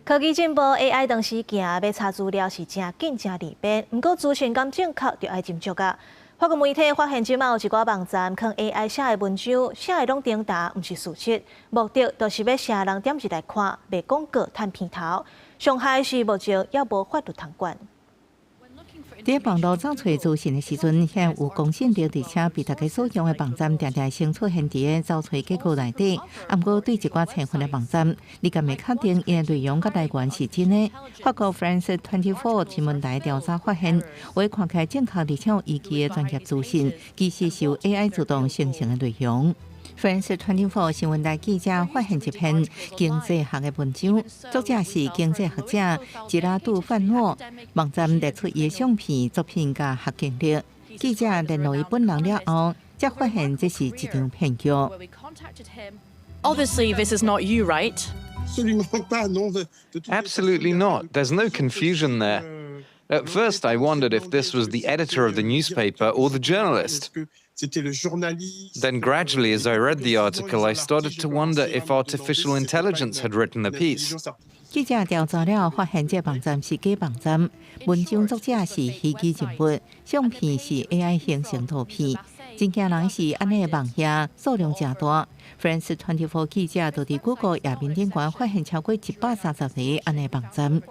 科技進步，AI 當時行，欲查資料是誠緊誠利便。毋過資訊敢正確，就愛斟酌啊。法國媒體發現，這馬有一寡網站囥 AI 寫的文章，寫的攏顛倒，毋是事實。目的就是欲吸人點入來看，賣廣告趁片頭。傷害是目前猶無法律通管。佇網路找揣資訊的時陣，遐有公信力，而且被大家所用的網站，定定先出現佇个找揣結果內底。毋過對一寡成分的網站，你敢會確定伊的內容佮來源是真的？法國 France 24 新聞台調查發現，有看起來正確而且有依據的專業資訊，其實是由 AI 自動生成的內容。France 24 新聞台記者發現一篇經濟學的文章，作者是經濟學者吉拉杜范諾。網站列出伊的相片、作品佮學經歷。記者聯絡伊本人了後，才發現這是一場騙局。 Obviously, this is not you, right? Absolutely not. There's no confusion there. At first, I wondered if this was the editor of the newspaper or the journalist. Then, gradually, as I read the article, I started to wonder if artificial intelligence had written the piece. 記者調查了，發現這網站是假網站，文章作者是虛擬人物，相片是 AI 生成圖片。真驚人是，按呢網頁數量誠大。France 24 記者就佇 Google 頁面頂懸發現超過130個按呢網站。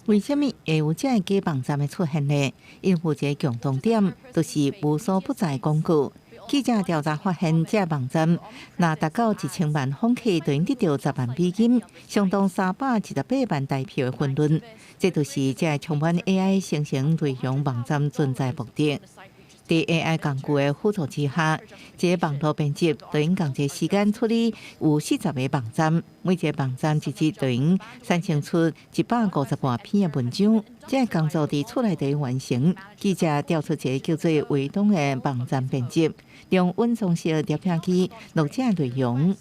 為啥物會有這个假網站的出現呢？因為有一個共同點，就是無所不在廣告。記者調查發現，這個網站若達到1000萬訪客，就會得著10萬美金，相當318萬台票的分潤。這就是這個充滿 AI 生成內容網站存在目的。佇 AI 工具的輔助之下，這個網路編輯就用仝一個時間處理有40個網站，每一個網站一日就用產生出150外篇的文章。這個工作佇厝內底完成。記者調出一個叫做維東的網站編輯，用穩裝式攝影機錄這內容。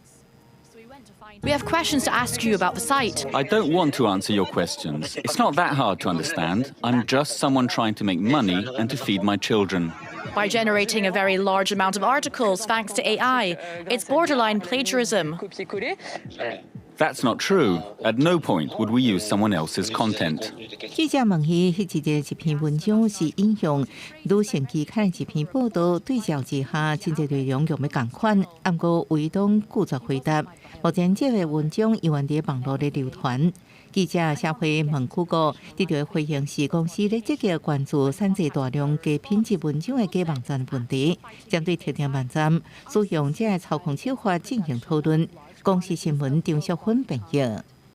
We have questions to ask you about the site. I don't want to answer your questions. It's not that hard to understand. I'm just someone trying to make money and to feed my children. By generating a very large amount of articles thanks to AI, it's borderline plagiarism. That's not true. At no point would we use someone else's content. 記者問伊，彼一個一篇文章是引用女性期刊的一篇報道，對照之下，真濟內容用欲仝款，毋過維東拒絕回答。目前這個文章猶原佇網路咧流傳。記者寫回問谷歌，得到的回應是公司咧積極關注產製大量低品質文章的假網站問題，針對特定網站使用這个操控手法進行討論。公視新聞張淑芬編譯。